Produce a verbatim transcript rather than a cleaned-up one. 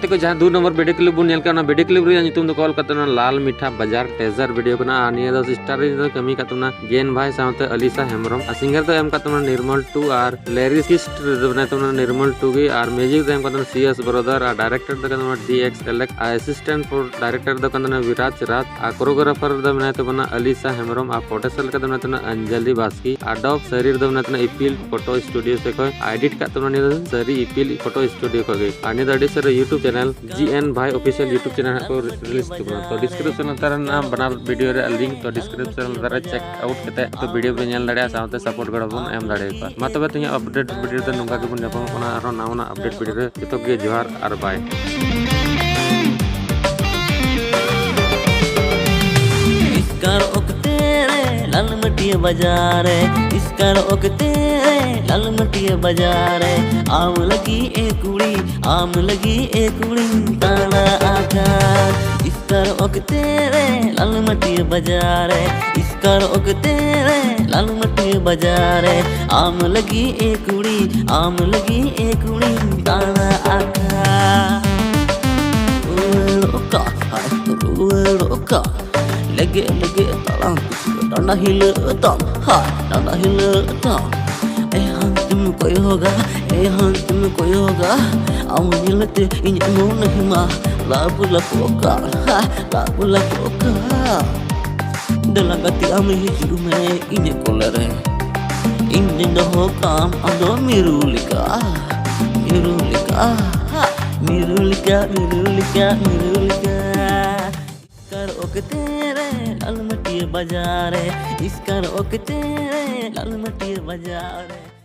ᱛᱚ ᱡᱟᱦᱟᱸ ᱫᱩ ᱱᱚᱢᱵᱚᱨ ᱵᱷᱤᱰᱤᱭᱳ ᱠᱞᱤᱯ ᱵᱚᱱ ᱧᱮᱞ ᱠᱟᱜ, ᱚᱱᱟ ᱵᱷᱤᱰᱤᱭᱳ ᱠᱞᱤᱯ ᱨᱮᱭᱟᱜ ᱧᱩᱛᱩᱢ ᱫᱚᱠᱚ ᱚᱞ ᱠᱟᱜ ᱛᱟᱵᱚᱱᱟ ᱞᱟᱞ ᱢᱤᱴᱷᱟ ᱵᱟᱡᱟᱨ ᱴᱮᱡᱟᱨ ᱵᱷᱤᱰᱤᱭᱳ ᱠᱟᱱᱟ᱾ ᱟᱨ ᱱᱤᱭᱟᱹ ᱫᱚ ᱥᱴᱟᱨᱤᱝ ᱨᱮᱫᱚ ᱠᱟᱹᱢᱤ ᱠᱟᱜ ᱛᱟᱵᱚᱱᱟ ᱜᱮᱱ ᱵᱷᱟᱭ ᱥᱟᱶᱛᱮ ᱟᱞᱤᱥᱟ ᱦᱮᱢᱵᱨᱚᱢ᱾ ᱟᱨ ᱥᱤᱝᱜᱟᱨ ᱫᱚ ᱮᱢ ᱠᱟᱜ ᱛᱟᱵᱚᱱᱟ ᱱᱤᱨᱢᱚᱞ ᱴᱩ ᱟᱨ ᱞᱮᱨᱤᱥᱤᱥᱴ ᱨᱮᱫᱚ ᱢᱮᱱᱟᱭ ᱛᱟᱵᱚᱱᱟ ᱱᱤᱨᱢᱚᱞ ᱴᱩ ᱜᱮ᱾ ᱟᱨ ᱢᱤᱭᱩᱡᱤᱠ ᱫᱚ ᱮᱢ ᱠᱟᱜ ᱛᱟᱵᱚᱱᱟ ᱥᱤ ᱮᱥ ᱵᱨᱚᱫᱟᱨ ᱟᱨ ᱰᱟᱭᱨᱮᱠᱴᱚᱨ ᱫᱚ ᱠᱟᱱ ᱛᱟᱵᱚᱱᱟ ᱰᱤ ᱮᱠᱥ ᱮᱞᱮᱠ ᱟᱨ ᱮᱥᱤᱥᱴᱮᱱᱴ ᱯᱨᱚ ᱰᱟᱭᱨᱮᱠᱴᱚᱨ ᱫᱚ ᱠᱟᱱ ᱛᱟᱵᱚᱱᱟ ᱵᱤᱨᱟᱡᱽ ᱨᱟᱡᱽ ᱟᱨ ᱠᱳᱨᱳᱜᱨᱟᱯᱷᱟᱨ ᱫᱚ ᱢᱮᱱᱟᱭ ᱛᱟᱵᱚᱱᱟ ᱟᱞᱤᱥᱟ ᱦᱮᱢᱵᱨᱚᱢ ᱟᱨ ᱯᱨᱚᱰᱭᱩᱥᱟᱨ ᱞᱮᱠᱟ ᱫᱚ ᱢᱮᱱᱟᱭ ᱛᱟᱵᱚᱱᱟ ᱚᱧᱡᱚᱞᱤ ᱵᱟᱥᱠᱤ ᱟᱨ ᱰᱚᱵ ᱥᱟᱹᱨᱤ ᱨᱮᱫᱚ ᱢᱮᱱᱟᱭ ᱛᱟᱵᱚᱱᱟ ᱤᱯᱤᱞ ᱯᱷᱳᱴᱳ ᱥᱴᱩᱰᱤᱭᱳ ᱥᱮ ᱠᱷᱚᱱ ᱮᱰᱤᱴ ᱠᱟᱜ ᱛᱟᱵᱚᱱᱟ ᱱᱤᱭᱟᱹ ᱫᱚ ᱥᱟᱹᱨᱤ ᱤᱯᱤᱞ ᱯᱷᱳᱴᱳ ᱥᱴᱩᱰᱤᱭᱳ ᱠᱷᱚᱱ ᱜᱮ᱾ ᱟᱨ ᱱᱤᱭᱟᱹ ᱫᱚ ᱟᱹᱰᱤ ᱥᱟᱹᱨᱤ YouTube channel ᱡᱤ ᱮᱱ ᱵᱷᱟᱭ ᱚᱯᱷᱤᱥᱤᱭᱟᱞ YouTube channel ᱦᱟᱸᱜ ᱠᱚ ᱨᱤᱞᱤᱡᱽ ᱛᱟᱵᱚᱱᱟ᱾ ᱛᱚ ᱰᱤᱥᱠᱨᱤᱯᱥᱚᱱ ᱞᱟᱛᱟᱨ ᱨᱮ ᱢᱮᱱᱟᱜᱼᱟ ᱵᱟᱱᱟᱨ ᱵᱷᱤᱰᱤᱭᱳ ᱨᱮᱭᱟᱜ ᱞᱤᱝᱠ, ᱛᱚ ᱰᱤᱥᱠᱨᱤᱯᱥᱚᱱ ᱞᱟᱛᱟᱨ ᱨᱮ ᱪᱮᱠ ᱟᱣᱩᱴ ᱠᱟᱛᱮ ᱛᱚ ᱵᱷᱤᱰᱤᱭᱳ ᱯᱮ ᱧᱮᱞ ᱫᱟᱲᱮᱭᱟᱜᱼᱟ, ᱥᱟᱶᱛᱮ ᱥᱟᱯᱳᱨᱴ ᱜᱚᱲᱚ ᱵᱚᱱ ᱮᱢ ᱫᱟᱲᱮᱭᱟᱠᱚᱣᱟ᱾ ᱢᱟ ᱛᱚᱵᱮ ᱛᱮᱦᱮᱧᱟᱜ ᱟᱯᱰᱮᱴ ᱵᱷᱤᱰᱤᱭᱳ ᱫᱚ ᱱᱚᱝᱠᱟ ᱜᱮᱵᱚᱱ ᱧᱟᱯᱟᱢᱚᱜ ᱠᱟᱱᱟ, ᱟᱨᱦᱚᱸ ᱱᱟᱣᱟᱱᱟᱜ ᱟᱯᱰᱮᱴ ᱵᱷᱤᱰᱤᱭᱳ ᱨᱮ ᱡᱚᱛᱚ ᱜᱮ ᱡᱚᱦᱟᱨ ᱟᱨ ᱵᱟᱭ᱾ ᱤᱥᱠᱟᱨ ᱚᱠᱛᱮ ᱨᱮ ᱞᱟᱞ ᱢᱟᱹᱴᱤᱭᱟᱹ ᱵᱟᱡᱟᱨ ᱨᱮ, ᱤᱥᱠᱟᱨ ᱚᱠᱛᱮ ᱨᱮ ᱞᱟᱞ ᱢᱟᱹᱴᱤᱭᱟᱹ ᱵᱟᱡᱟᱨ ᱨᱮ, ᱟᱢ ᱞᱟᱹᱜᱤᱫ ᱮ ᱠᱩᱲᱤ, ᱟᱢ ᱞᱟᱹᱜᱤᱫ ᱮ ᱠᱩᱲᱤᱧ ᱛᱟᱲᱟ ᱟᱠᱟᱫ᱾ ᱤᱥᱠᱟᱨ ᱚᱠᱛᱮ ᱨᱮ ᱞᱟᱞ ᱢᱟᱹᱴᱤᱭᱟᱹ ᱵᱟᱡᱟᱨ ᱨᱮ, ᱤᱥᱠᱟᱨ ᱚᱠᱛᱮ ᱨᱮ ᱞᱟᱞ ᱢᱟᱹᱴᱤᱭᱟᱹ ᱵᱟᱡᱟᱨ ᱨᱮ, ᱟᱢ ᱞᱟᱹᱜᱤᱫ ᱮ ᱠᱩᱲᱤ, ᱟᱢ ᱞᱟᱹᱜᱤᱫ ᱮ ᱠᱩᱲᱤᱧ ᱛᱟᱲᱟ ᱟᱠᱟᱫ᱾ ᱨᱩᱣᱟᱹᱲᱚᱜ ᱠᱟᱱ, ᱦᱟᱭ, ᱨᱩᱣᱟᱹᱲᱚᱜ ᱠᱟᱱ᱾ ᱞᱮᱜᱮ ᱞᱮᱜᱮ ᱛᱟᱲᱟᱢ, ᱰᱟᱸᱰᱟ ᱦᱤᱞᱟᱹᱜ ᱛᱟᱢ, ᱦᱟᱭ, ᱰᱟᱸᱰᱟ ᱦᱤᱞᱟᱹᱜ ᱛᱟᱢ᱾ ᱮ ᱦᱟᱱᱛᱮᱢ ᱠᱚᱭᱚᱜᱟ, ᱮ ᱦᱟᱱᱛᱮᱢ ᱠᱚᱭᱚᱜᱟ, ᱟᱢ ᱧᱮᱞᱛᱮ ᱤᱧᱟᱹᱜ ᱢᱚᱱᱮ ᱢᱟ ᱞᱟᱵ ᱞᱟᱯᱚᱜ ᱠᱟᱱ, ᱦᱟᱭ, ᱞᱟᱵ ᱞᱟᱯᱚᱜ ᱠᱟᱱ᱾ ᱫᱮᱞᱟ ᱜᱟᱛᱮ ᱟᱢ ᱦᱤᱡᱩᱜ ᱢᱮ ᱤᱧᱟᱹᱜ ᱠᱚᱞᱮ ᱨᱮ, ᱤᱧ ᱫᱚᱧ ᱫᱚᱦᱚ ᱠᱟᱢ ᱟᱫᱚ ᱢᱤᱨᱩ ᱞᱮᱠᱟ, ᱢᱤᱨᱩ ᱞᱮᱠᱟ, ᱢᱤᱨᱩ ᱞᱮᱠᱟ, ᱢᱤᱨᱩ ᱞᱮᱠᱟ, ᱢᱤᱨᱩ ᱞᱮᱠᱟ᱾ ᱤᱥᱠᱟᱨ ᱚᱠᱛᱮ ᱨᱮ ᱞᱟᱞ ᱢᱟᱹᱴᱤᱭᱟᱹ ᱵᱟᱡᱟᱨ ᱨᱮ, ᱤᱥᱠᱟᱨ ᱚᱠᱛᱮ ᱨᱮ ᱞᱟᱞ ᱢᱟᱹᱴᱤᱭᱟᱹ ᱵᱟᱡᱟᱨ ᱨᱮ᱾